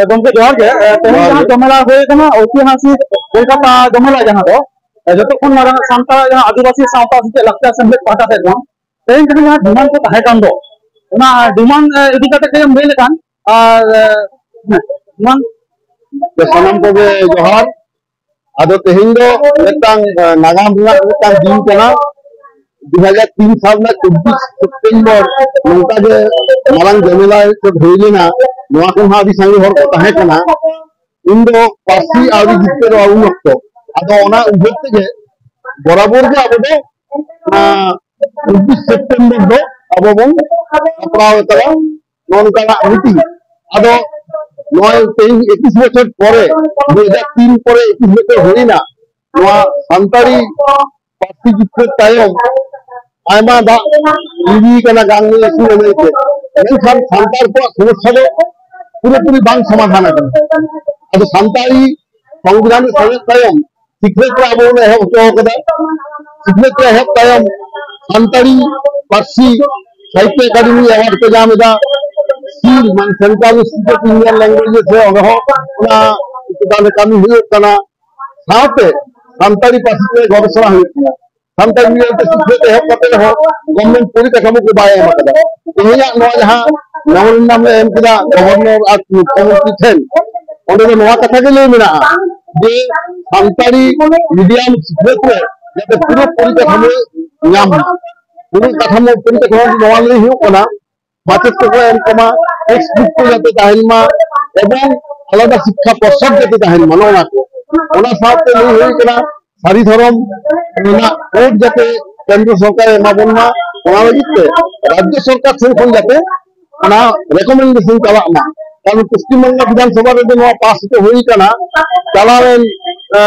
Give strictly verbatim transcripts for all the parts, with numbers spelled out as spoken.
ᱜᱚᱢᱠᱮ ᱡᱚᱦᱟᱨ ᱜᱮ᱾ ᱛᱮᱦᱮᱧ ᱡᱟᱦᱟᱸ ᱡᱚᱢᱮᱞᱟ ᱦᱩᱭ ᱠᱟᱱᱟ, ᱳᱭᱛᱤᱦᱟᱥᱤᱠ ᱠᱳᱞᱠᱟᱛᱟ ᱡᱚᱢᱮᱞᱟ, ᱡᱟᱦᱟᱸ ᱫᱚ ᱡᱚᱛᱚ ᱠᱷᱚᱱ ᱢᱟᱨᱟᱝ ᱥᱟᱱᱛᱟᱲ ᱡᱟᱦᱟᱸ ᱟᱹᱫᱤᱵᱟᱹᱥᱤ ᱥᱟᱶᱛᱟ ᱥᱮᱪᱮᱫ ᱞᱟᱠᱪᱟᱨ ᱥᱮᱢᱞᱮᱫ ᱯᱟᱦᱴᱟ ᱥᱮᱫ ᱠᱷᱚᱱ ᱛᱮᱦᱮᱧ ᱡᱟᱦᱟᱸ ᱰᱤᱢᱟᱱᱰ ᱠᱚ ᱛᱟᱦᱮᱸ ᱠᱟᱱ ᱫᱚ, ᱚᱱᱟ ᱰᱤᱢᱟᱱᱰ ᱤᱫᱤ ᱠᱟᱛᱮ ᱠᱟᱹᱡ ᱮᱢ ᱞᱟᱹᱭ ᱞᱮᱠᱷᱟᱱ᱾ ᱟᱨ ᱰᱤᱢᱟᱱᱰ ᱥᱟᱱᱟᱢ ᱠᱚᱜᱮ ᱡᱚᱦᱟᱨ᱾ ᱟᱫᱚ ᱛᱮᱦᱮᱧ ᱫᱚ ᱢᱤᱫᱴᱟᱝ ᱱᱟᱜᱟᱢ ᱨᱮᱱᱟᱜ ᱢᱤᱫᱴᱟᱝ ᱫᱤᱱ ᱠᱟᱱᱟ᱾ ᱫᱩ ᱦᱟᱡᱟᱨ ᱛᱤᱱ ᱥᱟᱞ ᱨᱮᱱᱟᱜ ᱪᱚᱵᱵᱤᱥ ᱥᱮᱯᱴᱮᱢᱵᱚᱨ ᱱᱚᱝᱠᱟ ᱜᱮ ᱢᱟᱨᱟᱝ ᱡᱚᱢᱮᱞᱟ ᱦᱩᱭ ᱞᱮᱱᱟ᱾ ᱱᱚᱣᱟ ᱠᱷᱚᱱ ᱦᱚᱸ ᱟᱹᱰᱤ ᱥᱟᱸᱜᱮ ᱦᱚᱲ ᱠᱚ ᱛᱟᱦᱮᱸ ᱠᱟᱱᱟ᱾ ᱩᱱ ᱫᱚ ᱯᱟᱹᱨᱥᱤ ᱟᱹᱣᱨᱤ ᱡᱤᱛᱠᱟᱹᱨᱚᱜᱼᱟ ᱩᱱ ᱚᱠᱛᱚ᱾ ᱟᱫᱚ ᱚᱱᱟ ᱩᱭᱦᱟᱹᱨ ᱛᱮᱜᱮ ᱵᱚᱨᱟᱵᱚᱨ ᱜᱮ ᱟᱵᱚ ᱫᱚ ᱚᱱᱟ ᱪᱚᱵᱵᱤᱥ ᱥᱮᱯᱴᱮᱢᱵᱚᱨ ᱫᱚ ᱟᱵᱚ ᱵᱚᱱ ᱥᱟᱯᱲᱟᱣ ᱠᱟᱫᱟ ᱱᱚᱝᱠᱟᱱᱟᱜ ᱢᱤᱴᱤᱝ᱾ ᱟᱫᱚ ᱱᱚᱜᱼᱚᱭ ᱛᱮᱦᱮᱧ ᱮᱠᱩᱥ ᱵᱚᱪᱷᱚᱨ ᱯᱚᱨᱮ, ᱫᱩ ᱦᱟᱡᱟᱨ ᱛᱤᱱ ᱯᱚᱨᱮ ᱮᱠᱩᱥ ᱵᱚᱪᱷᱚᱨ ᱦᱩᱭᱱᱟ, ᱱᱚᱣᱟ ᱥᱟᱱᱛᱟᱲᱤ ᱯᱟᱹᱨᱥᱤ ᱡᱤᱛᱠᱟᱹᱨ ᱛᱟᱭᱚᱢ ᱟᱭᱢᱟ ᱫᱟᱜ ᱞᱤᱸᱜᱤ ᱠᱟᱱᱟ ᱜᱟᱝ ᱱᱟᱹᱭ ᱥᱩᱨ ᱱᱟᱹᱭ ᱛᱮ᱾ ᱢᱮᱱᱠᱷᱟᱱ ᱥᱟᱱᱛᱟᱲ ᱠᱚᱣᱟᱜ ᱥᱚᱢᱚᱥᱥᱟ ᱫᱚ ᱯᱩᱨᱟᱹᱯᱩᱨᱤ ᱵᱟᱝ ᱥᱚᱢᱟᱫᱷᱟᱱ ᱟᱠᱟᱱᱟ᱾ ᱟᱫᱚ ᱥᱟᱱᱛᱟᱲᱤ ᱥᱚᱝᱵᱤᱫᱷᱟᱱ ᱨᱮ ᱥᱮᱞᱮᱫ ᱛᱟᱭᱚᱢ ᱥᱤᱠᱷᱱᱟᱹᱛ ᱨᱮ ᱟᱵᱚ ᱵᱚᱱ ᱮᱦᱚᱵ ᱦᱚᱪᱚ ᱟᱠᱟᱫᱟ᱾ ᱥᱤᱠᱷᱱᱟᱹᱛ ᱨᱮ ᱮᱦᱚᱵ ᱛᱟᱭᱚᱢ ᱥᱟᱱᱛᱟᱲᱤ ᱯᱟᱹᱨᱥᱤ ᱥᱟᱦᱤᱛᱛᱚ ᱮᱠᱟᱰᱮᱢᱤ ᱮᱣᱟᱨᱰ ᱠᱚ ᱧᱟᱢ ᱮᱫᱟ᱾ ᱥᱤᱞ ᱢᱟᱱᱮ Central Institute of Indian Languages ᱨᱮ ᱚᱸᱰᱮ ᱦᱚᱸ ᱚᱱᱟ ᱪᱮᱛᱟᱱ ᱨᱮ ᱠᱟᱹᱢᱤ ᱦᱩᱭᱩᱜ ᱠᱟᱱᱟ᱾ ᱥᱟᱶᱛᱮ ᱥᱟᱱᱛᱟᱲᱤ ᱯᱟᱹᱨᱥᱤ ᱛᱮ ᱜᱚᱵᱮᱥᱚᱱᱟ ᱦᱩᱭᱩᱜ ᱠᱟᱱᱟ᱾ ᱥᱟᱱᱛᱟᱲᱤ ᱢᱤᱰᱤᱭᱟᱢ ᱛᱮ ᱥᱤᱠᱷᱱᱟᱹᱛ ᱮᱦᱚᱵ ᱠᱟᱛᱮ ᱨᱮᱦᱚᱸ ᱜᱚᱵᱷᱢᱮᱱᱴ ᱯᱚᱨᱤᱠᱟᱴᱷᱟᱢᱳ ᱠᱚ ᱵᱟᱭ ᱮᱢ ᱟᱠᱟᱫᱟ᱾ ᱛᱮᱦᱮᱧᱟᱜ ᱱᱚᱣᱟ ᱡᱟᱦᱟᱸ ᱢᱮᱢᱳᱨᱮᱱᱰᱟᱢ ᱮ ᱮᱢ ᱠᱮᱫᱟ ᱜᱚᱵᱷᱚᱨᱱᱚᱨ ᱟᱨ ᱢᱩᱠᱷᱭᱚᱢᱚᱱᱛᱨᱤ ᱴᱷᱮᱱ, ᱚᱸᱰᱮ ᱫᱚ ᱱᱚᱣᱟ ᱠᱟᱛᱷᱟ ᱜᱮ ᱞᱟᱹᱭ ᱢᱮᱱᱟᱜᱼᱟ ᱡᱮ ᱥᱟᱱᱛᱟᱲᱤ ᱢᱤᱰᱤᱭᱟᱢ ᱥᱤᱠᱷᱱᱟᱹᱛ ᱨᱮ ᱡᱟᱛᱮ ᱯᱩᱨᱟᱹ ᱯᱚᱨᱤᱠᱟᱴᱷᱟᱢᱳ ᱧᱟᱢ ᱢᱟ᱾ ᱯᱩᱨᱟᱹ ᱠᱟᱴᱷᱟᱢᱳ ᱯᱚᱨᱤᱠᱟᱴᱷᱟᱢᱳ ᱱᱚᱣᱟ ᱞᱟᱹᱭ ᱦᱩᱭᱩᱜ ᱠᱟᱱᱟ, ᱢᱟᱪᱮᱫ ᱠᱚᱠᱚ ᱮᱢ ᱠᱚᱢᱟ, ᱴᱮᱠᱥᱴ ᱵᱩᱠ ᱠᱚ ᱡᱟᱛᱮ ᱛᱟᱦᱮᱱ ᱢᱟ, ᱮᱵᱚᱝ ᱟᱞᱟᱫᱟ ᱥᱤᱠᱠᱷᱟ ᱯᱚᱨᱥᱚᱫ ᱡᱟᱛᱮ ᱛᱟᱦᱮᱱ ᱢᱟ, ᱱᱚᱜᱼᱚ ᱱᱟ ᱠᱚ᱾ ᱚᱱᱟ ᱥᱟᱶᱛᱮ ᱞᱟᱹᱭ ᱦᱩᱭ ᱠᱟᱱᱟ, ᱥᱟᱹᱨᱤ ᱫᱷᱚᱨᱚᱢ ᱨᱮᱱᱟᱜ ᱠᱳᱰ ᱡᱟᱛᱮ ᱠᱮᱱᱫᱨᱚ ᱥᱚᱨᱠᱟᱨᱮ ᱮᱢᱟ ᱵᱚᱱ ᱢᱟ, ᱚᱱᱟ ᱞᱟᱹᱜᱤᱫ ᱛᱮ ᱨᱟᱡᱽᱡᱚ ᱥᱚᱨᱠᱟᱨ ᱥᱮᱱ ᱠᱷᱚᱱ ᱡᱟᱛᱮ ᱚᱱᱟ ᱨᱮᱠᱚᱢᱮᱱᱰᱮᱥᱚᱱ ᱪᱟᱞᱟᱜ ᱢᱟ᱾ ᱠᱟᱨᱚᱱ ᱯᱚᱥᱪᱤᱢ ᱵᱟᱝᱞᱟ ᱵᱤᱫᱷᱟᱱ ᱥᱚᱵᱷᱟ ᱨᱮᱫᱚ ᱱᱚᱣᱟ ᱯᱟᱥ ᱦᱚᱪᱚ ᱦᱩᱭ ᱠᱟᱱᱟ ᱪᱟᱞᱟᱣᱮᱱ, ᱮ,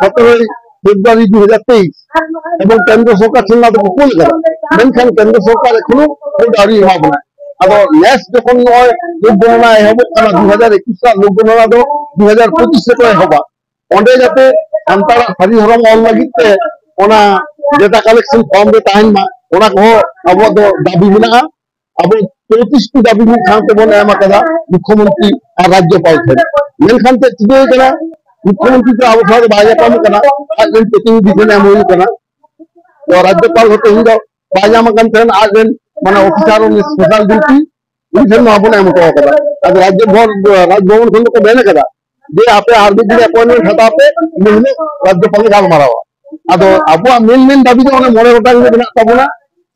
ᱥᱚᱛᱨᱚᱭ ᱯᱷᱮᱵᱽᱨᱩᱣᱟᱨᱤ ᱫᱩ ᱦᱟᱡᱟᱨ ᱛᱮᱭᱤᱥ, ᱮᱵᱚᱝ ᱠᱮᱱᱫᱨᱚ ᱥᱚᱨᱠᱟᱨ ᱴᱷᱮᱱ ᱱᱚᱣᱟ ᱫᱚᱠᱚ ᱠᱩᱞ ᱠᱟᱫᱟ᱾ ᱢᱮᱱᱠᱷᱟᱱ ᱠᱮᱱᱫᱨᱚ ᱥᱚᱨᱠᱟᱨ ᱮᱠᱷᱚᱱᱳ ᱠᱳᱰ ᱟᱹᱣᱨᱤ ᱮᱢᱟ ᱵᱚᱱᱟ᱾ ᱟᱫᱚ ᱱᱮᱥ ᱡᱚᱠᱷᱚᱱ ᱱᱚᱜᱼᱚᱭ ᱞᱳᱠ ᱜᱚᱱᱚᱱᱟ ᱮᱦᱚᱵᱚᱜ ᱠᱟᱱᱟ, ᱫᱩ ᱦᱟᱡᱟᱨ ᱮᱠᱩᱥ ᱨᱮᱱᱟᱜ ᱞᱳᱠ ᱜᱚᱱᱚᱱᱟ ᱫᱚ ᱫᱩ ᱦᱟᱡᱟᱨ ᱯᱚᱸᱪᱤᱥ ᱨᱮᱠᱚ ᱮᱦᱚᱵᱟ᱾ ᱚᱸᱰᱮ ᱡᱟᱛᱮ ᱥᱟᱱᱛᱟᱲᱟᱜ ᱥᱟᱹᱨᱤ ᱫᱷᱚᱨᱚᱢ ᱚᱞ ᱞᱟᱹᱜᱤᱫ ᱛᱮ ᱚᱱᱟ ᱰᱮᱴᱟ ᱠᱟᱞᱮᱠᱥᱚᱱ ᱯᱷᱚᱨᱢ ᱨᱮ ᱛᱟᱦᱮᱱ ᱢᱟ, ᱚᱱᱟ ᱠᱚᱦᱚᱸ ᱟᱵᱚᱣᱟᱜ ᱫᱚ ᱫᱟᱹᱵᱤ ᱢᱮᱱᱟᱜᱼᱟ᱾ ᱟᱵᱚ ᱪᱳᱭᱛᱨᱤᱥ ᱴᱤ ᱫᱟᱹᱵᱤ ᱢᱤᱫ ᱥᱟᱶ ᱛᱮᱵᱚᱱ ᱮᱢ ᱟᱠᱟᱫᱟ ᱢᱩᱠᱷᱭᱚᱢᱚᱱᱛᱨᱤ ᱟᱨ ᱨᱟᱡᱽᱡᱚᱯᱟᱞ ᱴᱷᱮᱱ᱾ ᱢᱮᱱᱠᱷᱟᱱ ᱪᱮᱫ ᱪᱤᱠᱟᱹ ᱠᱟᱱᱟ? ᱢᱩᱠᱷᱭᱚᱢᱚᱱᱛᱨᱤ ᱫᱚ ᱟᱵᱚ ᱥᱟᱶ ᱫᱚ ᱵᱟᱭ ᱧᱟᱯᱟᱢ ᱠᱟᱱᱟ, ᱟᱡ ᱨᱮᱱ ᱯᱨᱚᱛᱤᱱᱤᱫᱷᱤ ᱴᱷᱮᱱ ᱮᱢ ᱦᱩᱭ ᱠᱟᱱᱟ᱾ ᱛᱚ ᱨᱟᱡᱽᱡᱚᱯᱟᱞ ᱦᱚᱸ ᱛᱮᱦᱮᱧ ᱫᱚ ᱵᱟᱭ ᱧᱟᱢ ᱟᱠᱟᱱ ᱛᱟᱦᱮᱸᱱ, ᱟᱡ ᱨᱮᱱ ᱢᱟᱱᱮ ᱚᱯᱷᱤᱥᱟᱨ, ᱩᱱᱤ ᱥᱯᱮᱥᱟᱞ ᱰᱤᱭᱩᱴᱤ, ᱩᱱᱤ ᱴᱷᱮᱱ ᱱᱚᱣᱟ ᱵᱚᱱ ᱮᱢ ᱦᱚᱴᱚ ᱟᱠᱟᱫᱟ᱾ ᱟᱫᱚ ᱨᱟᱡᱽ ᱵᱷᱚᱵᱚᱱ, ᱨᱟᱡᱽ ᱵᱷᱚᱵᱚᱱ ᱠᱷᱚᱱ ᱫᱚᱠᱚ ᱢᱮᱱ ᱟᱠᱟᱫᱟ ᱡᱮ ᱟᱯᱮ ᱟᱨ ᱢᱤᱫ ᱫᱤᱱ ᱮᱯᱚᱭᱮᱱᱴᱢᱮᱱᱴ ᱦᱟᱛᱟᱣ ᱯᱮ, ᱤᱱᱟᱹ ᱦᱤᱞᱳᱜ ᱨᱟᱡᱽᱡᱚᱯᱟᱞ ᱞᱮ ᱜᱟᱞᱢᱟᱨᱟᱣᱟ᱾ ᱟᱫᱚ ᱟᱵᱚᱣᱟᱜ ᱢᱮᱱ ᱢᱮᱱ ᱫᱟᱹᱵᱤ ᱫᱚ ᱚᱱᱮ ᱢᱚᱬᱮ ᱜᱚᱴᱟᱝ ᱜᱮ ᱢᱮᱱᱟᱜ ᱛᱟᱵᱚᱱᱟ,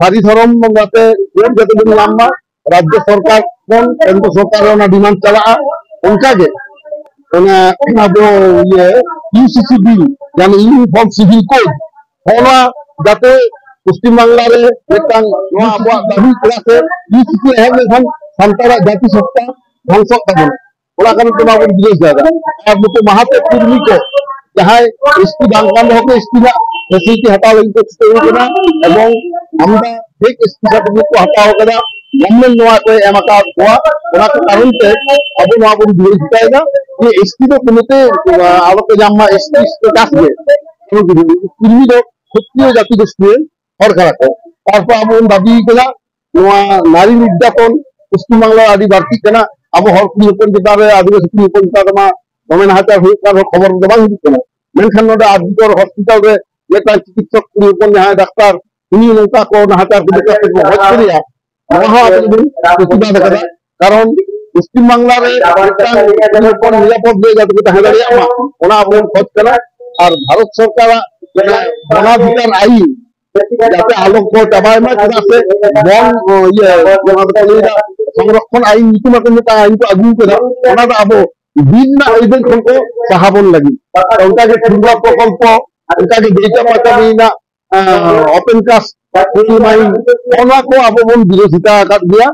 ᱥᱟᱹᱨᱤ ᱫᱷᱚᱨᱚᱢ ᱡᱟᱛᱮ ᱠᱳᱰ ᱡᱟᱛᱮ ᱵᱚᱱ ᱧᱟᱢ ᱢᱟ, ᱨᱟᱡᱽᱡᱚ ᱥᱚᱨᱠᱟᱨ ᱠᱷᱚᱱ ᱠᱮᱱᱫᱨᱚ ᱥᱚᱨᱠᱟᱨ ᱨᱮ ᱚᱱᱟ ᱰᱤᱢᱟᱱᱰ ᱪᱟᱞᱟᱜᱼᱟ᱾ ᱚᱱᱠᱟᱜᱮ ᱚᱱᱟ ᱟᱵᱚ ᱤᱭᱟᱹ ᱤᱭᱩ ᱥᱤ ᱥᱤ ᱵᱤᱞ, ᱡᱟᱦᱟᱸ ᱤᱭᱩᱱᱤᱯᱷᱚᱨᱢ ᱥᱤᱵᱤᱞ ᱠᱳᱰ, ᱦᱚᱸᱜᱼᱚ ᱱᱚᱣᱟ ᱡᱟᱛᱮ ᱯᱚᱥᱪᱤᱢ ᱵᱟᱝᱞᱟ ᱨᱮ ᱢᱤᱫᱴᱟᱝ ᱱᱚᱣᱟ ᱟᱵᱚᱣᱟᱜ ᱫᱟᱹᱵᱤ, ᱪᱮᱫᱟᱜ ᱥᱮ ᱤᱭᱩ ᱥᱤ ᱥᱤ ᱮᱦᱚᱵ ᱞᱮᱱᱠᱷᱟᱱ ᱥᱟᱱᱛᱟᱲᱟᱜ ᱡᱟᱹᱛᱤ ᱥᱚᱛᱛᱟ ᱫᱷᱚᱝᱥᱚᱜ ᱛᱟᱵᱚᱱᱟ᱾ ᱚᱱᱟ ᱠᱟᱨᱚᱱ ᱛᱮ ᱱᱚᱣᱟ ᱵᱚᱱ ᱵᱤᱨᱳᱫᱷ ᱮᱫᱟ᱾ ᱟᱨ ᱱᱩᱠᱩ ᱢᱟᱦᱟᱛᱮ ᱠᱩᱨᱢᱤ ᱠᱚ ᱡᱟᱦᱟᱸᱭ ᱮᱥ ᱴᱤ ᱵᱟᱝ ᱠᱟᱱ ᱨᱮᱦᱚᱸ ᱠᱚ ᱮᱥ ᱴᱤ ᱨᱮᱱᱟᱜ ᱯᱷᱮᱥᱤᱞᱤᱴᱤ ᱦᱟᱛᱟᱣ ᱞᱟᱹᱜᱤᱫ ᱠᱚ ᱪᱷᱩᱴᱟᱹᱣ ᱠᱟᱱᱟ ᱮᱵᱚᱝ ᱟᱢᱫᱟ ᱯᱷᱮᱠ ᱮᱥ ᱴᱤ ᱥᱟᱨᱴᱤᱯᱷᱤᱠᱮᱴ ᱠᱚ ᱦᱟᱛᱟᱣ ᱠᱟᱫᱟ᱾ ᱜᱚᱵᱷᱢᱮᱱᱴ ᱱᱚᱣᱟ ᱠᱚᱭ ᱮᱢ ᱟᱠᱟᱫ ᱠᱚᱣᱟ, ᱚᱱᱟ ᱠᱚ ᱠᱟᱨᱚᱱ ᱛᱮ ᱟᱵᱚ ᱱᱚᱣᱟ ᱵᱚᱱ ᱵᱤᱨᱳᱫᱷ ᱪᱤᱠᱟᱹᱭᱮᱫᱟ ᱡᱮ ᱮᱥ ᱴᱤ ᱫᱚ ᱠᱳᱱᱳᱛᱮ, ᱟᱸ, ᱟᱞᱚ ᱠᱚ ᱧᱟᱢ ᱢᱟ, ᱮᱥ ᱴᱤ ᱥᱴᱮᱴᱟᱥ ᱜᱮ᱾ ᱠᱩᱨᱢᱤ ᱫᱚ ᱠᱷᱚᱛᱨᱤᱭᱚ ᱡᱟᱹᱛᱤ ᱜᱳᱥᱴᱤ ᱨᱮᱱ ᱦᱚᱲ ᱠᱟᱱᱟ ᱠᱚ᱾ ᱛᱟᱨᱯᱚᱨ ᱟᱵᱚ ᱵᱚᱱ ᱫᱟᱹᱵᱤ ᱠᱟᱫᱟ ᱱᱚᱣᱟ ᱱᱟᱨᱤ ᱱᱤᱨᱡᱟᱛᱚᱱ ᱯᱚᱥᱪᱤᱢ ᱵᱟᱝᱞᱟ ᱨᱮ ᱟᱹᱰᱤ ᱵᱟᱹᱲᱛᱤᱜ ᱠᱟᱱᱟ᱾ ᱟᱵᱚ ᱦᱚᱲ ᱠᱩᱲᱤ ᱦᱚᱯᱚᱱ ᱪᱮᱛᱟᱱ ᱨᱮ, ᱟᱹᱫᱤᱵᱟᱹᱥᱤ ᱠᱩᱲᱤ ᱦᱚᱯᱚᱱ ᱪᱮᱛᱟᱱ ᱨᱮᱢᱟ ᱫᱚᱢᱮ ᱱᱟᱦᱟᱪᱟᱨ ᱦᱩᱭᱩᱜ ᱠᱟᱱ ᱨᱮᱦᱚᱸ ᱠᱷᱚᱵᱚᱨ ᱨᱮᱫᱚ ᱵᱟᱝ ᱦᱤᱡᱩᱜ ᱠᱟᱱᱟ᱾ ᱢᱮᱱᱠᱷᱟᱱ ᱱᱚᱰᱮ ᱟᱨ ᱡᱤ ᱠᱚᱨ ᱦᱚᱥᱯᱤᱴᱟᱞ ᱨᱮ ᱢᱤᱫᱴᱟᱝ ᱪᱤᱠᱤᱛᱥᱚᱠ ᱠᱩᱲᱤ ᱦᱚᱯᱚᱱ ᱡᱟᱦᱟᱸᱭ ᱰᱟᱠᱛᱟᱨ, ᱩᱱᱤ ᱱᱚᱝᱠᱟ ᱠᱚ ᱱᱟᱦᱟᱪᱟᱨ ᱠᱮᱫᱮ ᱠᱷᱟᱱ ᱠᱚ ᱜᱚᱡ ᱠᱮᱫᱮᱭᱟ, ᱱᱚᱣᱟ ᱦᱚᱸ ᱟᱵᱚ ᱫᱚᱵᱚᱱ ᱯᱨᱚᱛᱤᱵᱟᱫ ᱟᱠᱟᱫᱟ᱾ ᱠᱟᱨᱚᱱ ᱯᱚᱥᱪᱤᱢ ᱵᱟᱝᱞᱟ ᱨᱮ ᱢᱤᱫᱴᱟᱝ ᱠᱩᱲᱤ ᱦᱚᱯᱚᱱ ᱱᱤᱨᱟᱯᱚᱫ ᱡᱟᱭᱜᱟ ᱛᱮᱠᱚ ᱛᱟᱦᱮᱸ ᱫᱟᱲᱮᱭᱟᱜ ᱢᱟ, ᱚᱱᱟ ᱟᱵᱚ ᱵᱚᱱ ᱠᱷᱚᱡᱽ ᱠᱟᱱᱟ᱾ ᱟᱨ ᱵᱷᱟᱨᱚᱛ ᱥᱚᱨᱠᱟᱨᱟᱜ ᱚᱱᱟ ᱵᱷᱤᱛᱟᱨ ᱟᱭᱤᱱ ᱡᱟᱛᱮ ᱟᱞᱚ ᱠᱚ ᱪᱟᱵᱟᱭ ᱢᱟ, ᱪᱮᱫᱟᱜ ᱥᱮ ᱵᱚᱱ, ᱤᱭᱟᱹ, ᱚᱱᱟ ᱫᱚᱠᱚ ᱞᱟᱹᱭᱫᱟ ᱥᱚᱝᱨᱚᱠᱷᱚᱱ ᱟᱭᱤᱱ ᱧᱩᱛᱩᱢ ᱟᱛᱮ ᱢᱤᱫᱴᱟᱝ ᱟᱭᱤᱱ ᱠᱚ ᱟᱹᱜᱩ ᱠᱟᱫᱟ, ᱚᱱᱟ ᱫᱚ ᱟᱵᱚ ᱵᱤᱨ ᱨᱮᱱᱟᱜ ᱟᱹᱭᱫᱟᱹᱨ ᱠᱷᱚᱱ ᱠᱚ ᱥᱟᱦᱟ ᱵᱚᱱ ᱞᱟᱹᱜᱤᱫ᱾ ᱚᱱᱠᱟᱜᱮ ᱴᱷᱩᱲᱜᱟ ᱯᱨᱚᱠᱚᱞᱯᱚ, ᱚᱱᱠᱟᱜᱮ ᱫᱮᱭᱛᱟ ᱯᱟᱸᱪᱟᱢᱤ ᱨᱮᱱᱟᱜ, ᱟᱸ, open cast coal mine, ᱚᱱᱟ ᱠᱚ ᱟᱵᱚ ᱵᱚᱱ ᱵᱤᱨᱳᱫᱷᱤᱛᱟ ᱟᱠᱟᱫ ᱜᱮᱭᱟ᱾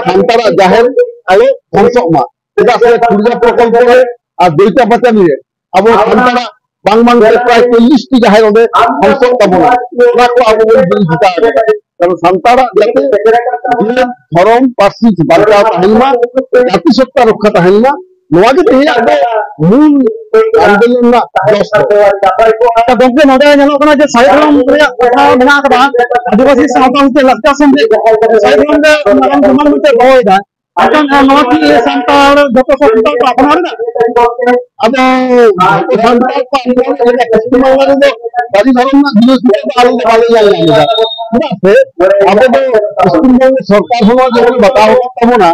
ᱥᱟᱱᱛᱟᱲᱟᱜ ᱡᱟᱦᱮᱨ ᱟᱞᱚ ᱫᱷᱚᱝᱥᱚᱜ ᱢᱟ, ᱪᱮᱫᱟᱜ ᱥᱮ ᱴᱷᱩᱲᱜᱟ ᱯᱨᱚᱠᱚᱞᱯᱚ ᱨᱮ ᱟᱨ ᱫᱮᱭᱛᱟ ᱯᱟᱸᱪᱟᱢᱤ ᱨᱮ ᱟᱵᱚ ᱥᱟᱱᱛᱟᱲᱟᱜ ᱵᱟᱝ ᱵᱟᱝ ᱛᱮ ᱯᱨᱟᱭ ᱪᱚᱞᱞᱤᱥ ᱴᱤ ᱡᱟᱦᱮᱨ ᱚᱸᱰᱮ ᱫᱷᱚᱝᱥᱚᱜ ᱛᱟᱵᱚᱱᱟ, ᱚᱱᱟ ᱠᱚ ᱟᱵᱚ ᱵᱚᱱ ᱵᱤᱨᱳᱫᱷᱤᱛᱟ ᱟᱠᱟᱫᱟ᱾ ᱠᱟᱨᱚᱱ ᱥᱟᱱᱛᱟᱲᱟᱜ ᱡᱟᱛᱮ ᱡᱟᱹᱛ, ᱫᱷᱚᱨᱚᱢ, ᱯᱟᱹᱨᱥᱤ ᱵᱟᱧᱪᱟᱣ ᱛᱟᱦᱮᱱ ᱢᱟ, ᱡᱟᱹᱛᱤ ᱥᱚᱛᱛᱟ ᱨᱚᱠᱠᱷᱟ ᱛᱟᱦᱮᱱ ᱢᱟ, ᱱᱚᱣᱟ ᱜᱮ ᱛᱮᱦᱮᱧᱟᱜ ᱫᱚ ᱢᱩᱞ ᱟᱱᱫᱳᱞᱚᱱ ᱨᱮᱱᱟᱜ ᱡᱚᱥ ᱫᱚ᱾ ᱟᱪᱪᱷᱟ ᱜᱚᱢᱠᱮ, ᱱᱚᱰᱮ ᱧᱮᱞᱚᱜ ᱠᱟᱱᱟ ᱡᱮ ᱥᱟᱹᱨᱤ ᱫᱷᱚᱨᱚᱢ ᱨᱮᱭᱟᱜ ᱠᱟᱛᱷᱟ ᱢᱮᱱᱟᱜ ᱟᱠᱟᱫᱟ, ᱟᱹᱫᱤᱵᱟᱹᱥᱤ ᱥᱟᱶᱛᱟ ᱥᱮ ᱞᱟᱠᱪᱟᱨ ᱥᱮᱢᱞᱮᱫ ᱥᱟᱹᱨᱤ ᱫᱷᱚᱨᱚᱢ ᱨᱮ ᱢᱟᱨᱟᱝ ᱫᱚᱢᱟᱱ ᱢᱮᱱᱛᱮ ᱫᱚᱦᱚᱭᱮᱫᱟ᱾ ᱢᱮᱱᱠᱷᱟᱱ ᱱᱚᱣᱟ ᱠᱤ ᱥᱟᱱᱛᱟᱲ, ᱡᱚᱛᱚ ᱥᱟᱱᱛᱟᱲ ᱠᱚ ᱟᱯᱱᱟᱨ ᱮᱫᱟ? ᱟᱫᱚ ᱡᱚᱛᱚ ᱥᱟᱱᱛᱟᱲ ᱠᱚ ᱟᱯᱱᱟᱨ ᱮᱫᱟ, ᱯᱚᱥᱪᱤᱢ ᱵᱟᱝᱞᱟ ᱨᱮᱫᱚ ᱥᱟᱹᱨᱤ ᱫᱷᱚᱨᱚᱢ ᱨᱮᱱᱟᱜ ᱡᱤᱱᱤᱥ ᱫᱚ ᱟᱞᱮ ᱫᱚ ᱵᱟᱞᱮ ᱧᱮᱞ ᱧᱟᱢ ᱮᱫᱟ᱾ ᱪᱮᱫᱟᱜ ᱥᱮ ᱟᱵᱚ ᱫᱚ ᱯᱚᱥᱪᱤᱢ ᱵᱚᱝᱜᱚ ᱥᱚᱨᱠᱟᱨ ᱦᱚᱸ ᱡᱮᱢᱚᱱ ᱵᱟᱛᱟᱣ ᱟᱠᱟᱫ ᱛᱟᱵᱚᱱᱟ,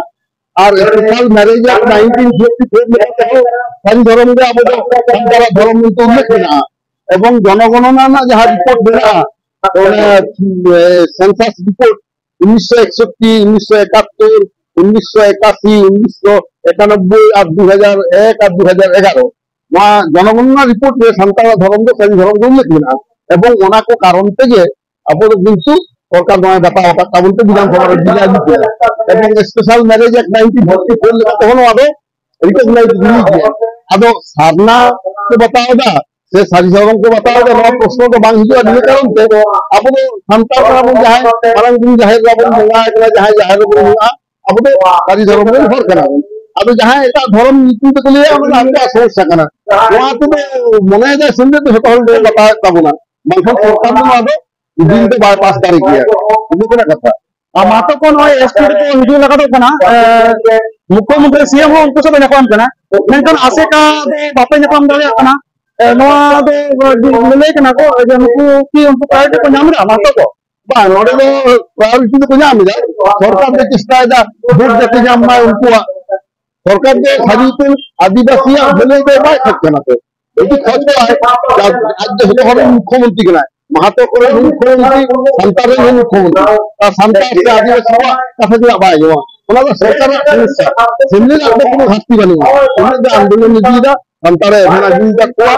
ᱟᱨ special marriage act nineteen fifty four ᱞᱮᱠᱟᱛᱮ ᱦᱚᱸ ᱥᱟᱹᱨᱤ ᱫᱷᱚᱨᱚᱢ ᱜᱮ ᱟᱵᱚ ᱫᱚ ᱥᱟᱱᱛᱟᱲᱟᱜ ᱫᱷᱚᱨᱚᱢ ᱢᱮᱱᱛᱮ ᱩᱞᱞᱮᱠᱷ ᱢᱮᱱᱟᱜᱼᱟ᱾ ᱮᱵᱚᱝ ᱡᱚᱱᱚᱜᱚᱱᱚᱱᱟ ᱨᱮᱱᱟᱜ ᱡᱟᱦᱟᱸ ᱨᱤᱯᱳᱨᱴ ᱢᱮᱱᱟᱜᱼᱟ, ᱚᱱᱟ, ᱮ, census report ᱩᱱᱤᱥᱥᱚ ᱮᱠᱥᱚᱴᱴᱤ, ᱩᱱᱤᱥᱥᱚ ᱮᱠᱟᱛᱛᱳᱨ, ᱩᱱᱤᱥᱥᱚ ᱮᱠᱟᱥᱤ, ᱩᱱᱤᱥᱥᱚ ᱮᱠᱟᱱᱚᱵᱵᱳᱭ ᱟᱨ ᱫᱩ ᱦᱟᱡᱟᱨ ᱮᱠ ᱟᱨ ᱫᱩ ᱦᱟᱡᱟᱨ ᱮᱜᱟᱨᱚ, ᱱᱚᱣᱟ ᱡᱚᱱᱚᱜᱚᱱᱚᱱᱟ ᱨᱤᱯᱳᱨᱴ ᱨᱮ ᱥᱟᱱᱛᱟᱲᱟᱜ ᱫᱷᱚᱨᱚᱢ ᱫᱚ ᱥᱟᱹᱨᱤ ᱫᱷᱚᱨᱚᱢ ᱫᱚ ᱩᱞᱞᱮᱠᱷ ᱢᱮᱱᱟᱜᱼᱟ᱾ ᱮᱵᱚᱝ ᱚᱱᱟ ᱠᱚ ᱠᱟᱨᱚᱱ ᱛᱮᱜᱮ ᱟᱵᱚ ᱫᱚ ᱠᱤᱱᱛᱩ ᱥᱚᱨᱠᱟᱨ ᱱᱚᱣᱟᱭ ᱵᱟᱛᱟᱣ ᱟᱠᱟᱫ ᱛᱟᱵᱚᱱ ᱛᱮ ᱵᱤᱫᱷᱟᱱ ᱥᱚᱵᱷᱟ ᱨᱮ ᱵᱤᱞ ᱟᱹᱜᱩ ᱠᱮᱫᱟ᱾ ᱮᱵᱚᱝ special marriage act nineteen fifty four ᱞᱮᱠᱟᱛᱮ ᱦᱚᱸ ᱱᱚᱣᱟ ᱫᱚ recognize ᱦᱩᱭᱩᱜ ᱜᱮᱭᱟ᱾ ᱟᱫᱚ ᱥᱟᱨᱱᱟ ᱠᱚ ᱵᱟᱛᱟᱣ ᱮᱫᱟ ᱥᱮ ᱥᱟᱹᱨᱤ ᱫᱷᱚᱨᱚᱢ ᱠᱚ ᱵᱟᱛᱟᱣ ᱮᱫᱟ, ᱱᱚᱣᱟ ᱯᱨᱚᱥᱱᱚ ᱫᱚ ᱵᱟᱝ ᱦᱤᱡᱩᱜᱼᱟ᱾ ᱱᱤᱭᱟᱹ ᱠᱟᱨᱚᱱ ᱛᱮ ᱟᱵᱚ ᱫᱚ ᱥᱟᱱᱛᱟᱲ ᱠᱟᱱᱟ ᱵᱚᱱ, ᱡᱟᱦᱟᱸᱭ ᱢᱟᱨᱟᱝ ᱵᱩᱨᱩ ᱡᱟᱦᱮᱨ ᱨᱮᱵᱚᱱ ᱵᱚᱸᱜᱟ ᱟᱠᱟᱱᱟ, ᱡᱟᱦᱟᱸᱭ ᱡᱟᱦᱮᱨ ᱨᱮᱵᱚᱱ ᱵᱚᱸᱜᱟ, ᱟᱵᱚ ᱫᱚ ᱥᱟᱹᱨᱤ ᱫᱷᱚᱨᱚᱢ ᱨᱮᱱ ᱦᱚᱲ ᱠᱟᱱᱟ ᱵᱚᱱ᱾ ᱟᱫᱚ ᱡᱟᱦᱟᱸᱭ ᱮᱴᱟᱜ ᱫᱷᱚᱨᱚᱢ ᱧᱩᱛᱩᱢ ᱛᱮᱠᱚ ᱞᱟᱹᱭᱟ, ᱚᱱᱟ ᱫᱚ ᱟᱠᱚᱣᱟᱜ ᱥᱚᱢᱚᱥᱥᱟ ᱠᱟᱱᱟ᱾ ᱱᱚᱣᱟ ᱛᱮᱫᱚ ᱢᱚᱱᱮᱭᱮᱫᱟ ᱥᱮᱱ ᱫᱚ ᱡᱷᱚᱛᱚ ᱦᱚᱲ ᱜᱮ ᱵᱟᱛᱟᱣᱮᱫ ᱛᱟᱵᱚᱱᱟ, ᱵᱟᱝᱠᱷᱟᱱ ᱥᱚᱨᱠᱟᱨ ᱫᱚ ᱱᱚᱣᱟ ᱫᱚ ᱵᱤᱞ ᱫᱚ ᱵᱟᱭ ᱯᱟᱥ ᱫᱟᱲᱮ ᱠᱮᱭᱟ᱾ ᱤᱱᱟᱹ ᱠᱟᱱᱟ ᱠᱟᱛᱷᱟ᱾ ᱟᱨ ᱢᱟᱛᱚ ᱠᱚ ᱱᱚᱜᱼᱚᱭ ᱮᱥ ᱴᱤ ᱠᱚ ᱦᱤᱡᱩᱜ ᱞᱟᱹᱜᱤᱫᱚᱜ ᱠᱟᱱᱟ, ᱮ, ᱢᱩᱠᱷᱭᱚᱢᱚᱱᱛᱨᱤ ᱥᱤ ᱮᱢ ᱦᱚᱸ ᱩᱱᱠᱩ ᱥᱟᱶ ᱫᱚ ᱧᱟᱯᱟᱢ ᱠᱟᱱᱟ, ᱢᱮᱱᱠᱷᱟᱱ ᱟᱥᱮᱠᱟ ᱫᱚ ᱵᱟᱯᱮ ᱧᱟᱯᱟᱢ ᱫᱟᱲᱮᱭᱟᱜ ᱠᱟᱱᱟ᱾ ᱮ, ᱱᱚᱣᱟ ᱫᱚ ᱞᱟᱹᱭ ᱠᱟᱱᱟ ᱠᱚ ᱡᱮ ᱱᱩᱠᱩ ᱠᱤ ᱩᱱᱠᱩ ᱯᱨᱟᱭᱳᱨᱤᱴᱤ ᱠᱚ ᱧᱟᱢ ᱮᱫᱟ ᱢᱟᱛᱚ ᱠᱚ? ᱵᱟᱝ, ᱱᱚᱰᱮ ᱫᱚ ᱯᱨᱟᱭᱳᱨᱤᱴᱤ ᱫᱚᱠᱚ ᱧᱟᱢ ᱮᱫᱟ᱾ ᱥᱚᱨᱠᱟᱨ ᱫᱚ ᱪᱮᱥᱴᱟᱭᱮᱫᱟ ᱵᱷᱳᱴ ᱡᱟᱛᱮ ᱧᱟᱢ ᱢᱟᱭ ᱩᱱᱠᱩᱣᱟᱜ᱾ ᱥᱚᱨᱠᱟᱨ ᱫᱚ ᱥᱟᱹᱨᱤ ᱩᱛᱟᱹᱨ ᱟᱹᱫᱤᱵᱟᱹᱥᱤᱭᱟᱜ ᱵᱷᱟᱹᱞᱟᱹᱭ ᱫᱚ ᱵᱟᱭ ᱠᱷᱚᱡ ᱠᱟᱱᱟ ᱛᱚ᱾ ᱡᱩᱫᱤ ᱠᱷᱚᱡ ᱠᱚᱣᱟᱭ, ᱟᱡ ᱫᱚ ᱡᱚᱛᱚ ᱦᱚᱲ ᱨᱮᱱ ᱢᱩᱠᱷᱭᱚᱢᱚᱱᱛᱨᱤ ᱠᱟᱱᱟᱭ, ᱢᱟᱦᱟᱛᱚ ᱠᱚᱨᱮᱱ ᱦᱚᱸ ᱢᱩᱠᱷᱭᱚᱢᱚᱱᱛᱨᱤ, ᱥᱟᱱᱛᱟᱲ ᱨᱮᱱ ᱦᱚᱸ ᱢᱩᱠᱷᱭᱚᱢᱚᱱᱛᱨᱤ᱾ ᱟᱨ ᱥᱟᱱᱛᱟᱲ ᱥᱮ ᱟᱹᱫᱤᱵᱟᱹᱥᱤ ᱠᱚᱣᱟᱜ ᱠᱟᱛᱷᱟ ᱪᱮᱫᱟᱜ ᱵᱟᱭ ᱟᱸᱡᱚᱢᱟ? ᱚᱱᱟ ᱫᱚ ᱥᱚᱨᱠᱟᱨᱟᱜ ᱥᱚᱢᱚᱥᱥᱟ᱾ ᱥᱮᱢᱞᱮᱫ ᱨᱮᱱᱟᱜ ᱫᱚ ᱠᱳᱱᱳ ᱜᱷᱟᱴᱛᱤ ᱵᱟᱹᱱᱩᱜᱼᱟ᱾ ᱥᱮᱢᱞᱮᱫ ᱫᱚ ᱟᱱᱫᱳᱞᱚᱱ ᱤᱫᱤᱭᱮᱫᱟ, ᱥᱟᱱᱛᱟᱲᱮ ᱮᱵᱷᱮᱱ ᱟᱹᱜᱩᱭᱮᱫᱟ ᱠᱚᱣᱟ᱾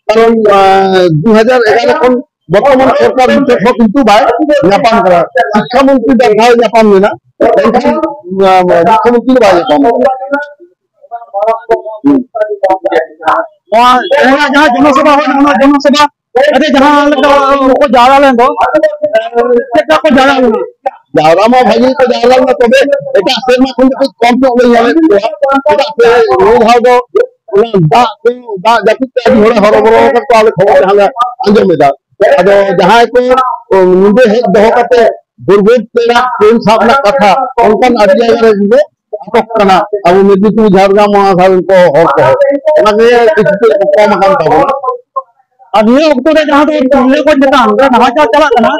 ᱠᱟᱨᱚᱱ, ᱟᱸ, ᱫᱩ ᱦᱟᱡᱟᱨ ᱮᱜᱟᱨᱚ ᱠᱷᱚᱱ ᱵᱚᱨᱛᱚᱢᱟᱱ ᱥᱚᱨᱠᱟᱨ ᱵᱷᱤᱛᱟᱹᱨ ᱦᱚᱸ ᱠᱤᱱᱛᱩ ᱵᱟᱭ ᱧᱟᱯᱟᱢ ᱠᱟᱱᱟ᱾ ᱥᱤᱠᱠᱷᱟ ᱢᱚᱱᱛᱨᱤ ᱵᱟᱨ ᱫᱷᱟᱣ ᱧᱟᱯᱟᱢ ᱞᱮᱱᱟ, ᱢᱮᱱᱠᱷᱟᱱ, ᱟᱸ, ᱢᱩᱠᱷᱭᱚᱢᱚᱱᱛᱨᱤ ᱫᱚ ᱵᱟᱭ ᱧᱟᱯᱟᱢ ᱠᱟᱱᱟ᱾ ᱱᱚᱣᱟ ᱛᱮᱦᱮᱧᱟᱜ ᱡᱟᱦᱟᱸ ᱡᱚᱱᱚᱥᱚᱵᱷᱟ ᱦᱩᱭᱱᱟ, ᱚᱱᱟ ᱡᱚᱱᱚᱥᱚᱵᱷᱟ ᱨᱮ ᱡᱟᱦᱟᱸ ᱞᱮᱠᱟ ᱠᱚ ᱡᱟᱣᱨᱟ ᱞᱮᱱ ᱫᱚ, ᱪᱮᱫ ᱞᱮᱠᱟ ᱠᱚ ᱡᱟᱣᱨᱟ ᱞᱮᱱᱟ? ᱡᱟᱣᱨᱟ ᱢᱟ ᱵᱷᱟᱜᱤ ᱠᱚ ᱡᱟᱣᱨᱟ ᱞᱮᱱᱟ, ᱛᱚᱵᱮ ᱮᱴᱟᱜ ᱥᱮᱨᱢᱟ ᱠᱷᱚᱱ ᱫᱚ ᱠᱟᱹᱡ ᱠᱚᱢ ᱧᱚᱜ ᱞᱮ ᱧᱮᱞᱮᱫ ᱠᱚᱣᱟ᱾ ᱪᱮᱫᱟᱜ ᱥᱮ ᱱᱤᱭᱟᱹ ᱫᱷᱟᱣ ᱫᱚ ᱚᱱᱟ ᱫᱟᱜ ᱠᱚ, ᱫᱟᱜ ᱡᱟᱹᱯᱩᱫ ᱛᱮ ᱟᱹᱰᱤ ᱦᱚᱲᱮ ᱦᱚᱨᱚᱵᱚᱨᱚ ᱟᱠᱟᱫ ᱠᱚᱣᱟ, ᱟᱞᱮ ᱠᱷᱚᱵᱚᱨ ᱡᱟᱦᱟᱸ ᱞᱮ ᱟᱸᱡᱚᱢ ᱮᱫᱟ᱾ ᱟᱫᱚ ᱡᱟᱦᱟᱸᱭ ᱠᱚ ᱧᱤᱫᱟᱹ ᱦᱮᱡ ᱫᱚᱦᱚ ᱠᱟᱛᱮ ᱵᱷᱳᱨ ᱵᱷᱳᱨ ᱛᱮ ᱴᱨᱮᱱ ᱥᱟᱵ ᱨᱮᱱᱟᱜ ᱠᱟᱛᱷᱟ, ᱚᱱᱠᱟᱱ ᱟᱹᱰᱤ ᱡᱟᱭᱜᱟ ᱨᱮ ᱧᱤᱫᱟᱹ ᱟᱴᱚᱠ ᱠᱟᱱᱟ᱾ ᱟᱵᱚ ᱢᱮᱫᱽᱱᱤᱯᱩᱨ, ᱡᱷᱟᱲᱜᱨᱟᱢ, ᱚᱱᱟ ᱫᱷᱟᱨᱮ ᱠᱚ ᱦᱚᱲ ᱠᱚᱦᱚᱸ ᱚᱱᱟ ᱜᱮ ᱠᱤᱪᱷᱩ ᱠᱚ ᱠᱚᱢ ᱟᱠᱟᱱ ᱛᱟᱵᱚᱱᱟ᱾ ᱟᱨ ᱱᱤᱭᱟᱹ ᱚᱠᱛᱚ ᱨᱮ ᱡᱟᱦᱟᱸ ᱫᱚ ᱛᱤᱨᱞᱟᱹ ᱠᱚ ᱪᱮᱛᱟᱱ ᱨᱮ ᱱᱟᱦᱟᱪᱟᱨ ᱪᱟᱞᱟᱜ ᱠᱟᱱᱟ,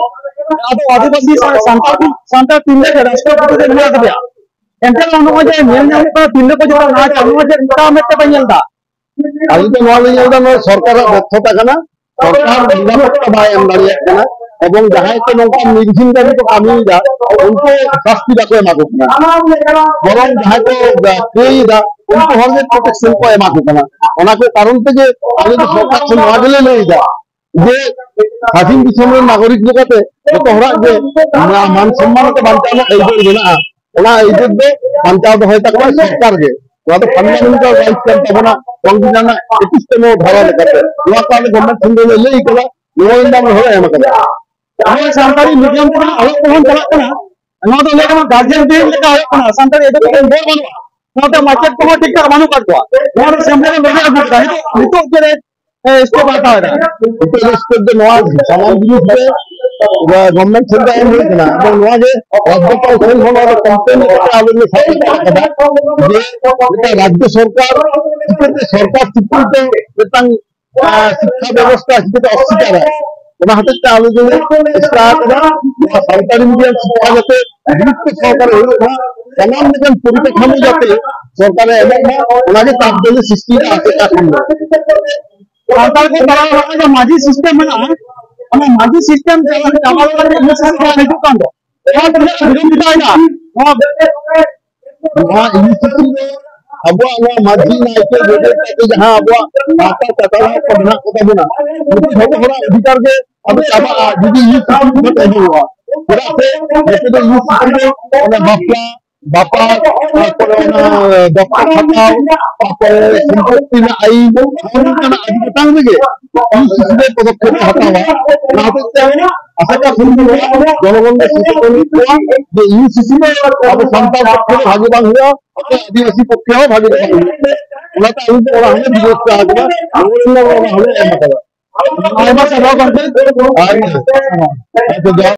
ᱟᱫᱚ ᱟᱹᱫᱤᱵᱟᱹᱥᱤ ᱥᱟ-, ᱥᱟᱱᱛᱟᱲ, ᱥᱟᱱᱛᱟᱲ ᱛᱤᱨᱞᱟᱹ ᱜᱮ ᱨᱟᱥᱴᱨᱚᱯᱚᱛᱤ ᱨᱮ ᱢᱮᱱᱟᱜ ᱟᱠᱟᱫᱮᱭᱟ᱾ ᱮᱱᱛᱮ ᱨᱮᱦᱚᱸ ᱱᱚᱜᱼᱚᱭ ᱡᱮ ᱧᱮᱞ ᱧᱟᱢᱚᱜ ᱠᱟᱱᱟ ᱛᱤᱨᱞᱟᱹ ᱠᱚ ᱪᱮᱛᱟᱱ ᱱᱟᱦᱟᱪᱟᱨ, ᱱᱚᱣᱟ ᱪᱮᱫ ᱞᱮᱠᱟ ᱢᱮᱫ ᱛᱮᱯᱮ ᱧᱮᱞ ᱮᱫᱟ? ᱟᱹᱞᱤᱧ ᱫᱚ ᱱᱚᱣᱟ ᱞᱤᱧ ᱧᱮᱞ ᱮᱫᱟ, ᱱᱚᱣᱟ ᱥᱚᱨᱠᱟᱨᱟᱜ ᱵᱮᱨᱛᱷᱚᱛᱟ ᱠᱟᱱᱟ᱾ ᱥᱚᱨᱠᱟᱨ ᱱᱤᱨᱟᱯᱚᱛᱛᱟ ᱵᱟᱭ ᱮᱢ ᱫᱟᱲᱮᱭᱟᱜ ᱠᱟᱱᱟ, ᱮᱵᱚᱝ ᱡᱟᱦᱟᱸᱭ ᱠᱚ ᱱᱚᱝᱠᱟ ᱱᱤᱨᱜᱷᱤᱱ ᱠᱟᱹᱢᱤ ᱠᱚ ᱠᱟᱹᱢᱤᱭᱮᱫᱟ, ᱩᱱᱠᱩ ᱥᱟᱥᱛᱤ ᱵᱟᱠᱚ ᱮᱢᱟ ᱠᱚ ᱠᱟᱱᱟ᱾ ᱵᱚᱨᱚᱝ ᱡᱟᱦᱟᱸᱭ ᱠᱚ ᱠᱟᱹᱭᱮᱫᱟ, ᱩᱱᱠᱩ ᱦᱚᱲ ᱜᱮ ᱯᱨᱚᱴᱮᱠᱥᱚᱱ ᱠᱚ ᱮᱢᱟ ᱠᱚ ᱠᱟᱱᱟ᱾ ᱚᱱᱟ ᱠᱚ ᱠᱟᱨᱚᱱ ᱛᱮᱜᱮ ᱟᱞᱮ ᱫᱚ ᱥᱚᱨᱠᱟᱨ ᱴᱷᱮᱱ ᱱᱚᱣᱟ ᱜᱮᱞᱮ ᱞᱟᱹᱭ ᱮᱫᱟ, ᱡᱮ ᱥᱟᱹᱫᱷᱤᱱ ᱫᱤᱥᱚᱢ ᱨᱮᱱ ᱱᱟᱜᱚᱨᱤᱠ ᱞᱮᱠᱟᱛᱮ ᱡᱚᱛᱚ ᱦᱚᱲᱟᱜ ᱜᱮ ᱢᱟ-, ᱢᱟᱱ ᱥᱚᱱᱢᱟᱱ ᱠᱚ ᱵᱟᱧᱪᱟᱣ ᱨᱮᱱᱟᱜ ᱟᱹᱭᱫᱟᱹᱨ ᱢᱮᱱᱟᱜᱼᱟ᱾ ᱚᱱᱟ ᱟᱹᱭᱫᱟᱹᱨ ᱫᱚ ᱵᱟᱧᱪᱟᱣ ᱫᱚᱦᱚᱭ ᱛᱟᱠᱚᱣᱟ ᱥᱚᱨᱠᱟᱨ ᱜᱮ᱾ ᱱᱚᱣᱟ ᱫᱚ ᱯᱷᱟᱱᱰᱟᱢᱮᱱᱴᱟᱞ ᱨᱟᱭᱤᱴ ᱠᱟᱱ ᱛᱟᱵᱚᱱᱟ, ᱥᱚᱝᱵᱤᱫᱷᱟᱱ ᱨᱮᱱᱟᱜ ᱮᱠᱩᱥ ᱛᱚᱢᱚ ᱫᱷᱟᱨᱟ ᱞᱮᱠᱟᱛᱮ᱾ ᱱᱚᱣᱟ ᱠᱚ ᱟᱞᱮ ᱜᱚᱵᱷᱢᱮᱱᱴ ᱴᱷᱮᱱ ᱫᱚᱞᱮ ᱞᱟᱹᱭ ᱠᱟᱫᱟ, ᱱᱚᱣᱟ ᱨᱮᱱᱟᱜ ᱦᱚᱸᱞᱮ ᱮᱢ ᱠᱟᱫᱟ᱾ ᱱᱚᱜᱼᱚᱭ ᱥᱟᱱᱛᱟᱲᱤ ᱢᱤᱰᱤᱭᱟᱢ ᱛᱮ ᱚᱞᱚᱜ ᱯᱟᱲᱦᱟᱣ ᱪᱟᱞᱟᱜ ᱠᱟᱱᱟ, ᱱᱚᱣᱟ ᱫᱚ ᱞᱟᱹᱭ ᱜᱟᱱᱚᱜᱼᱟ ᱜᱟᱨᱡᱮᱱ ᱰᱮ ᱞᱮᱠᱟ ᱦᱩᱭᱩᱜ ᱠᱟᱱᱟ᱾ ᱥᱟᱱᱛᱟᱲᱤ ᱮᱰᱩᱠᱮᱥᱚᱱ ᱵᱳᱨᱰ ᱵᱟᱹᱱᱩᱜᱼᱟ, ᱥᱟᱶᱛᱮ ᱢᱟᱪᱮᱫ ᱠᱚᱦᱚᱸ ᱴᱷᱤᱠ ᱴᱷᱟᱠ ᱵᱟᱹᱱᱩᱜ ᱠᱟᱜ ᱠᱚᱣᱟ᱾ ᱱᱚᱣᱟ ᱫᱚ ᱥᱮᱢᱞᱮᱫ ᱮ ᱞᱟᱹᱭ ᱟᱹᱜᱩ ᱠᱮᱫᱟ, ᱱᱤᱛᱚᱜ, ᱱᱤᱛᱚᱜ ᱪᱮᱫ ᱮ ᱮ, ᱥᱴᱮᱯ ᱦᱟᱛᱟᱣ ᱮᱫᱟ᱾ ᱱᱤᱛᱚᱜ ᱫᱚ ᱥᱴᱮᱯ ᱫᱚ ᱱᱚᱣᱟ ᱥᱟᱱᱟᱢ ᱡᱤᱱᱤᱥ ᱜᱮ ᱜᱚᱵᱷᱢᱮᱱᱴ ᱴᱷᱮᱱ ᱫᱚ ᱮᱢ ᱦᱩᱭ ᱠᱟᱱᱟ᱾ ᱟᱫᱚ ᱱᱚᱣᱟ ᱜᱮ ᱨᱟᱡᱽᱡᱚ ᱠᱟᱣᱩᱱᱥᱤᱞ ᱦᱚᱸ ᱱᱚᱣᱟ ᱫᱚ ᱠᱚᱢᱯᱞᱮᱱ ᱞᱮᱠᱟ ᱟᱞᱮ ᱞᱮ ᱥᱟᱵᱢᱤᱴ ᱟᱠᱟᱫᱟ ᱡᱮ ᱢᱤᱫᱴᱟᱝ ᱨᱟᱡᱽᱡᱚ ᱥᱚᱨᱠᱟᱨ ᱪᱤᱠᱟᱹᱛᱮ ᱥᱚᱨᱠᱟᱨ ᱥᱤᱠᱨᱤᱛᱤ ᱢᱤᱫᱴᱟᱝ, ᱟᱸ, ᱥᱤᱠᱠᱷᱟ ᱵᱮᱵᱚᱥᱛᱷᱟ ᱪᱤᱠᱟᱹᱛᱮ ᱚᱥᱥᱤᱠᱟᱨᱟ, ᱚᱱᱟ ᱦᱚᱛᱮᱡ ᱛᱮ ᱟᱞᱮ ᱫᱚᱞᱮ ᱪᱮᱥᱴᱟ ᱟᱠᱟᱫᱟ ᱱᱚᱣᱟ ᱥᱟᱱᱛᱟᱲᱤ ᱢᱤᱰᱤᱭᱟᱢ ᱥᱤᱠᱠᱷᱟ ᱡᱟᱛᱮ ᱜᱩᱨᱩᱛᱛᱚ ᱥᱚᱦᱚᱠᱟᱨᱮ ᱦᱩᱭᱩᱜ ᱢᱟ, ᱥᱟᱱᱟᱢ ᱞᱮᱠᱟᱱ ᱯᱚᱨᱤᱠᱟᱴᱷᱟᱢᱳ ᱡᱟᱛᱮ ᱥᱚᱨᱠᱟᱨᱮ ᱮᱢᱚᱜ ᱢᱟ, ᱚᱱᱟᱜᱮ ᱪᱟᱯ ᱫᱚᱞᱮ ᱥᱨᱤᱥᱴᱤᱭᱮᱫᱟ ᱟᱯᱮ ᱠᱷᱚᱱ ᱫᱚ᱾ ᱥᱟᱱᱛᱟᱲ ᱠᱚ ᱛᱟᱞᱟ ᱨᱮ ᱱᱚᱜᱼᱚᱭ ᱡᱮ ᱢᱟᱹᱡᱷᱤ ᱥᱤᱥᱴᱮᱢ ᱢᱮᱱᱟᱜᱼᱟ, ᱚᱱᱟ ᱢᱟᱹᱡᱷᱤ ᱥᱤᱥᱴᱮᱢ ᱪᱟᱵᱟ ᱞᱮᱠᱷᱟᱱ ᱜᱮ ᱢᱤᱫ ᱥᱤᱥᱴᱮᱢ ᱦᱤᱡᱩᱜ ᱠᱟᱱ ᱫᱚ, ᱚᱱᱟ ᱛᱤᱱᱟᱹᱜ ᱵᱤᱨᱳᱫᱷᱤᱛᱟ ᱦᱮᱱᱟᱜᱼᱟ, ᱱᱚᱣᱟ ᱱᱚᱣᱟ ᱤᱱᱤᱥᱤᱭᱮᱴᱤᱵᱷ ᱨᱮ ᱟᱵᱚᱣᱟᱜ ᱱᱚᱣᱟ ᱢᱟᱹᱡᱷᱤ ᱱᱟᱭᱠᱮ ᱜᱚᱰᱮᱛ ᱟᱛᱮ ᱡᱟᱦᱟᱸ ᱟᱵᱚᱣᱟᱜ ᱜᱟᱶᱛᱟ ᱪᱟᱪᱞᱟᱣ ᱠᱚ ᱢᱮᱱᱟᱜ ᱠᱚ ᱛᱟᱵᱚᱱᱟ, ᱩᱱᱠᱩ ᱡᱷᱚᱛᱚ ᱦᱚᱲᱟᱜ ᱚᱫᱷᱤᱠᱟᱨ ᱜᱮ ᱟᱫᱚ ᱪᱟᱵᱟᱜᱼᱟ ᱡᱩᱫᱤ ᱤᱱᱤᱥᱤᱭᱮᱴᱤᱵᱷ ᱠᱚ ᱛᱟᱦᱮᱸ ᱦᱩᱭᱩᱜᱼᱟ᱾ ᱪᱮᱫᱟᱜ ᱥᱮ ᱱᱚᱛᱮ ᱫᱚ ᱤᱱᱤᱥᱤᱭᱮᱴᱤᱵᱷ ᱨᱮ ᱚᱱᱟ ᱵᱟᱯᱞᱟ, ᱵᱟᱯᱞᱟ, ᱛᱟᱨᱯᱚᱨᱮ ᱚᱱᱟ ᱫᱚᱥᱛᱚ ᱠᱷᱟᱛᱟᱣ, ᱛᱟᱨᱯᱚᱨᱮ ᱥᱚᱢᱯᱚᱛᱛᱤ ᱨᱮᱱᱟᱜ ᱟᱹᱭᱤᱱ, ᱱᱚᱜᱼᱚ ᱱᱚᱝᱠᱟᱱᱟᱜ ᱟᱹᱰᱤ ᱜᱚᱴᱟᱝ ᱨᱮᱜᱮ ᱤᱱᱤᱥᱤᱭᱮᱴᱤᱵᱷ ᱨᱮ ᱯᱚᱫᱚᱠᱷᱮᱯ ᱮ ᱦᱟᱛᱟᱣᱟ᱾ ᱚᱱᱟ ᱦᱚᱛᱮᱡ ᱛᱮ ᱟᱥᱟ ᱠᱟᱜ ᱠᱷᱟᱱ ᱜᱮ ᱡᱚᱱᱚᱜᱚᱱ ᱞᱮ ᱥᱤᱠᱷᱟᱹᱣ ᱠᱚᱣᱟ ᱡᱮ ᱤᱭᱩ ᱥᱤ ᱥᱤ ᱫᱚ ᱟᱵᱚ ᱥᱟᱱᱛᱟᱲ ᱯᱚᱠᱠᱷᱮ ᱫᱚ ᱵᱷᱟᱜᱮ ᱵᱟᱝ ᱦᱩᱭᱩᱜᱼᱟ, ᱟᱵᱚ ᱟᱹᱫᱤᱵᱟᱹᱥᱤ ᱯᱚᱠᱠᱷᱮ ᱦᱚᱸ ᱵᱷᱟᱜᱮ ᱵᱟᱝ ᱦᱩᱭᱩᱜᱼᱟ᱾ ᱚᱱᱟᱛᱮ ᱟᱹᱞᱤᱧ ᱫᱚ ᱚᱱᱟ ᱦᱚᱸᱞᱮ ᱵᱤᱨᱳᱫᱷ ᱠᱟᱜᱼᱟ᱾ ᱚᱱᱟ ᱦᱚᱸᱞᱮ ᱮᱢ ᱟᱠᱟᱫᱟ᱾ ᱟᱭᱢᱟ ᱥᱟᱨᱦᱟᱣ ᱜᱚᱢᱠᱮ᱾ ᱟᱨ